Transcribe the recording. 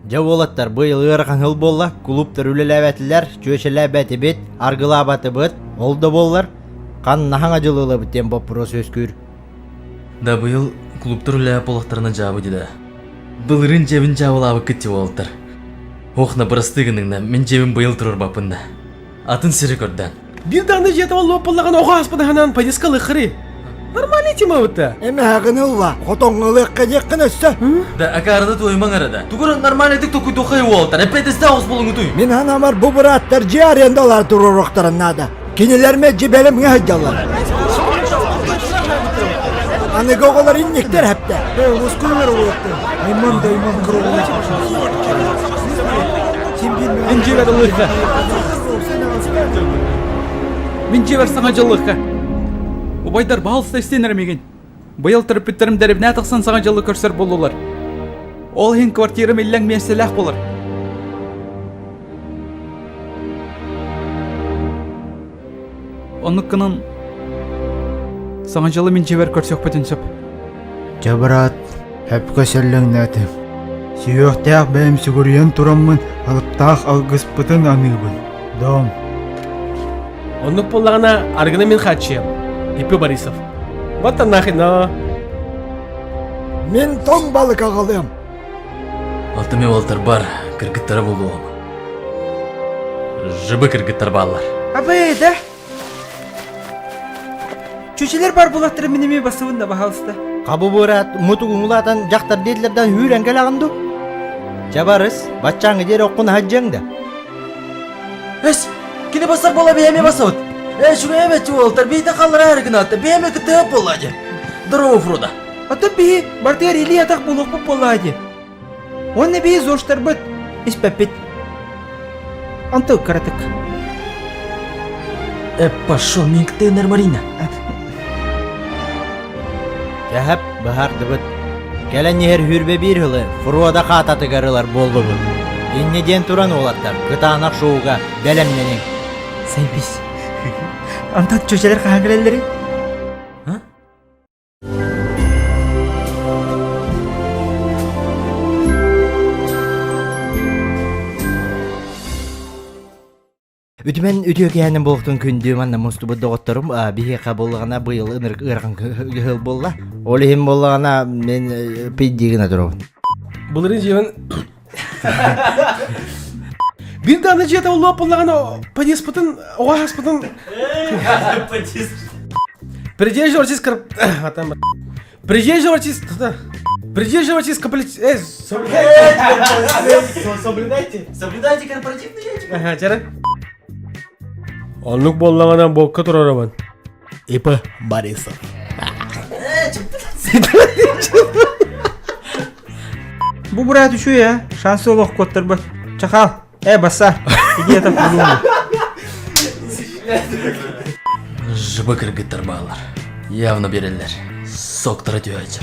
Дьэ уолаттар, быйыл ыарахан сыл буолла, кулууптар үлэлээбэтилэр, чүөчэлээбэтибит, аргылаабатыбыт, ол да буоллар, ханна хаҥа дьыл ылабыт диэн боппуруос үөскүүр. Да быйыл клубтар үлэлээбит буоллахтарына дьаабы дии да. Былырыын дьиэбин дьаабылаабыккыт дии уолаттар. Ох, на бырастыы гыныҥна, мин дьиэбин быйыл туруорбаппын да. Атын сири көрдөөн. Биир даҕаны дьиэтэ оллуоппаллаҕын оҕо ааспытаһынан подиска лыххыры. Нормальный тема бытта. Эмэһэҕин ылла, хотоҥҥо ылыахха диэххин өссө. Да акаарыны туойумаҥ эрэ да. Тугура нормальный токуйдуоххай уолаттар, эппиэтестээх оҕус булуҥутуй. Мин санаабар бу бырааттар дьиэ арендалаан туруоруохтарын наада. Кинилэр мэлдьи бэлэмҥэ сылдьаллар. Аныгы оҕолор инниктэр хэптэ. Мускуллар уолаттар. Айман да айман Мин дьиэбэр ылыахха. Мин дьиэбэр саҥа дьыллыахха. Убайдар баһалыста истиэннэр миигин. Быйыл төрөппүттэрим дэриэбинэ тахсан саҥа дьылы көрсөр буоллулар. Ол иһин квартирам иллэҥ миэстэлээх буолар. Оннук гынан Саҥа дьылы мин дьиэбэр көрсүөхпүтүн сөп. Дьэ быраат, сөпкө сэллэҥнээтим. Сүһүөхтээх бэйэм сүгүрүйэн тураммын алыптаах алгыспытын аныыбын. Дом. Оннук буоллаҕына арыгыны мин хааччыйам. Иппи Борисов. Вот нахрен. Мин тоҥ балык аҕалыам. Алтыме уолтар бар, кыргыттара булуом. Жыбы кыргыттар бааллар. Абы, да? Чүчилер бар булаттары мин эмиэ басыбын да баһалыста. Хабы быраат мутугуҥулаатан дьахтар диэтлэрдэн үүрэн кэлэҕин ду? Чэ барыс, баччааҥы диэри оккун аһадьыаҥ да. Эс, кини басар буола биһэми басабыт. Э, үчүгэй эбэччи уолтар биитэ халлара эргинаатта биһэми кытыап буолла дии. Здорово, Фруда. Оттон биһи бартыгар илии атах буолуохпут буоллаа дии. Уонна биһи зоштарбыт испэппит. Онту кыратык. Э, пошел, мин кытыынар Марина. Тэһэп быһаардыбыт. Кэлэн иһэр хүрбэ биир ылы Фрода хаататыгар ылар буоллубут. Инньэ диэн туран уолаттар кытаанах шоуга бэлэмнэниҥ. Сайбис. Антон чүчэлэр хаһан кэлэллэрий? Үтүмэн үтүө киһинэн буолуохтун күндү манна мустубут доҕотторум биһиэхэ буоллаҕына быйыл ынырык ыарахан ыһыл буолла. Ол иһин буоллаҕына мен пидди гына туробун. Былырыын дьиэбин Биир даҕаны дьиэтэ оллуоп буоллаҕына подъездпытын оҕо аспытын Придерживайтесь Придерживайтесь Придерживайтесь Соблюдайте. Соблюдайте корпоративный этику. Ага, чара. Оннук буоллаҕына буокка туруорабын. ИП Борисов. Бу быраат үчүгэй а, шансы олох куоттарбат. Чахал, э, баса, иди это придумай. Жыбы кыргыттар баалар. Явно береллер. Соктора түһээччи.